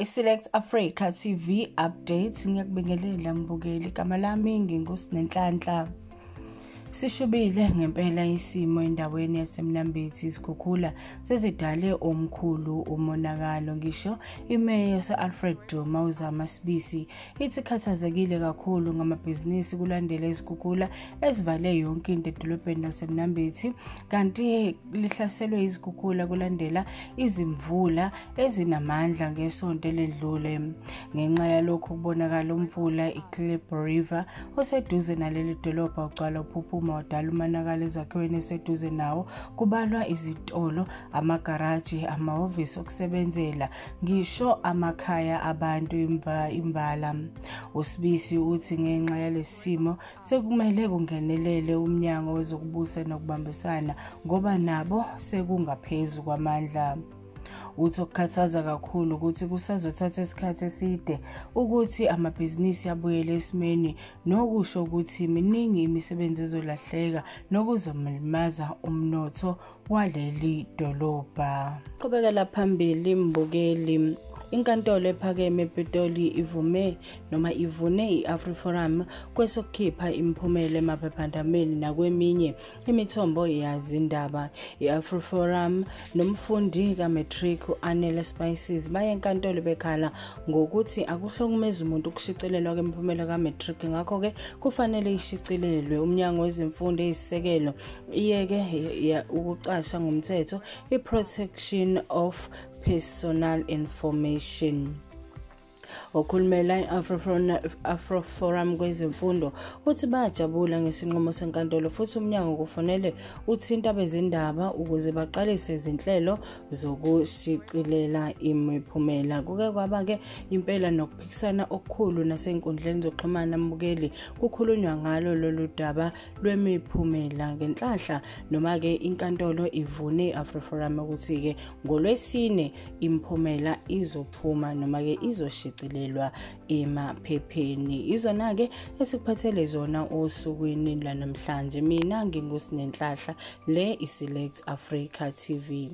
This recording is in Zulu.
Select Africa TV Update. Ngiyakubingelela mbukeli, igama lami nginguSinenhlanhla. Sishubile ngempela isimo endaweni yaseMnambithi. Izikhukhula sezidale omkhulu umonakalo. Ngisho imeya yase-Alfred Duma uZama Sibisi ithi ikhathazekile kakhulu ngamabhizinisi kulandela izikhukhula ezivale yonke into edolobheni laseMnambithi, kanti lihlaselwe izikhukhula kulandela izimvula ezinamandla ngesonto eledlule. Ngenxa yalokhu kubonakala umfula iClip River oseduze naleli dolobha ugcwala uphuphuma, wadala umonakalo ezakhiweni eseduze nawo, kubalwa izitolo, amagaraji, amahhovisi okusebenzela, ngisho amakhaya abantu imbala. USibisi uthi ngenxa yalesi simo sekumele kungenelele umnyango wezokubusa nokubambisana ngoba nabo sekungaphezu kwamandla. Uthi okukhathaza kakhulu ukuthi kusazothatha isikhathi eside ukuthi amabhizinisi abuyele esimeni, nokusho ukuthi miningi imisebenzi ezolahleka nokuzomlimaza umnotho waleli dolobha. Qhubekela phambili mbukeli. Inkantolo ephakeme ePitoli ivume noma ivune i-AfriForum kwesokukhipha imiphumela emaphephandabeni nakweminye imithombo yazindaba. I-AfriForum nomfundi ka-matric u-Anele Spices baye enkantolo bekhala ngokuthi akuhlukumezi umuntu ukushicilelwa kwemiphumela ka-matric, ngakho-ke kufanele ishicilelwe. Umnyango wezemfundo eyisisekelo iyeke ukucasha ngomthetho i-Protection of Personal Information. Okhulumela i-AfriForum kwezemfundo uthi bayajabula ngesinqumo senkantolo, futhi umnyango kufanele uthinte abezindaba ukuze baqalise izinhlelo zokushicilela imiphumela. Kuke kwaba-ke impela nokuphikisana okukhulu nasey'nkundleni zokuxhumana mbukeli, kukhulunywa ngalo lolu daba lwemiphumela. Ngenhlanhla noma-ke inkantolo ivune i-AfriForum ukuthi-ke ngolwesine imiphumela izophuma noma-ke izoshicilelwa emaphepheni. Izona-ke esikuphathele zona osukwini lwanamhlanje. Mina nginguSinenhlanhla, le iSelect Africa TV.